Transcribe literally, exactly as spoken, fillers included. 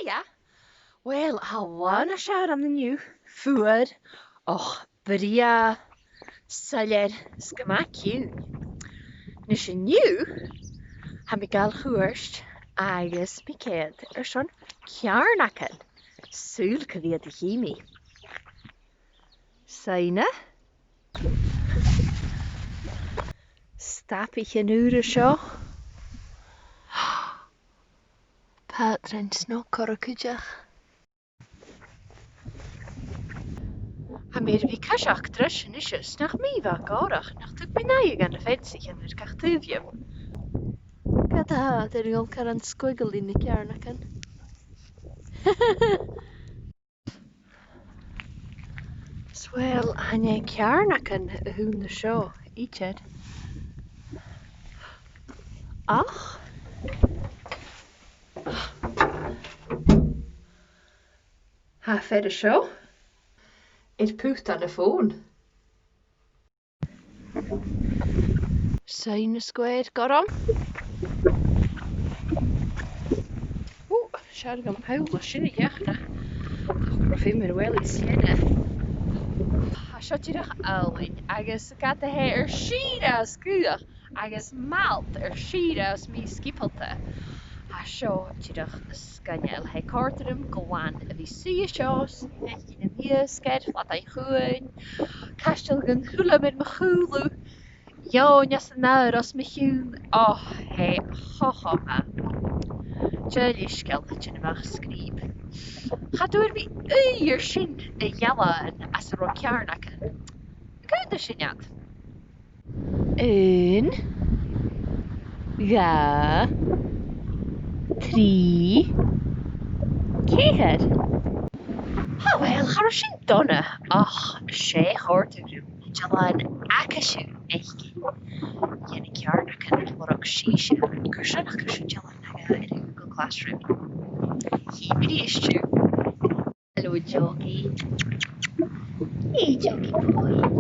Yeah. Uill, tha làn an seo an-diugh, fuar, och, brèagha, soilleir, 's gu math ciùin. A-nis an-diugh, tha mi a' gabhail cuairt agus mi a' coimhead airson ceàrnagan. Saoil cò mheud a chì mi. Soidhne. Stapaichean ùra seo. Pàtrain snog corra cuideachd. Tha mi air a bhith a' coiseachd treis a-nis, 's nach mi a bha gòrach nach tug mi an aghaidh dha na feansaichean air gach taobh dhiubh. Ged a tha iad air a dhol car sgiobalta, na ceàrnagan. 'S uill, chan e ceàrnagan a th' ann an seo idir. Ach tha fear an seo air putan a' fòn. Soidhne square gorm. Ò, 's fheàrr dhomh poll a sin a dhèanamh. Ach gu robh feum air a bhualadh is dèanamh. Tha seo dìreach àlainn agus ged a tha e air sìreadh as gaothach agus m' fhalt air sìreadh as mì-sgiobalta, tha seo dìreach sgoinneil. Tha e a' còrdadh rium glan a bhith a' suidhe seo, 's a' faicinn na h-iasgair, Flat an Chuain, Caisteal Dhùn Uilleim air mo chùlaibh, eòin anns an adhar os mo chionn. Ò, tha e cho, cho math. Deagh leisgeul tighinn a-mach sgrìob. Cha d' fhuair mi ùidh air sin a ghealladh anns an robh ceàrnagan. Cò mheud a tha sin agad? Aon, dhà, trì, ceithir. Ò, uill, cha robh sin dona, ach 's e a chòrd rium. Dealbhan aicese aice. Dhèanadh ceàrnagan lorg sìos. Carson nach cuir sibh dealbhan aca air a' Google Classroom? Chì mi a-rithist sibh. Hello, Jockey. Hey, Jockey boy.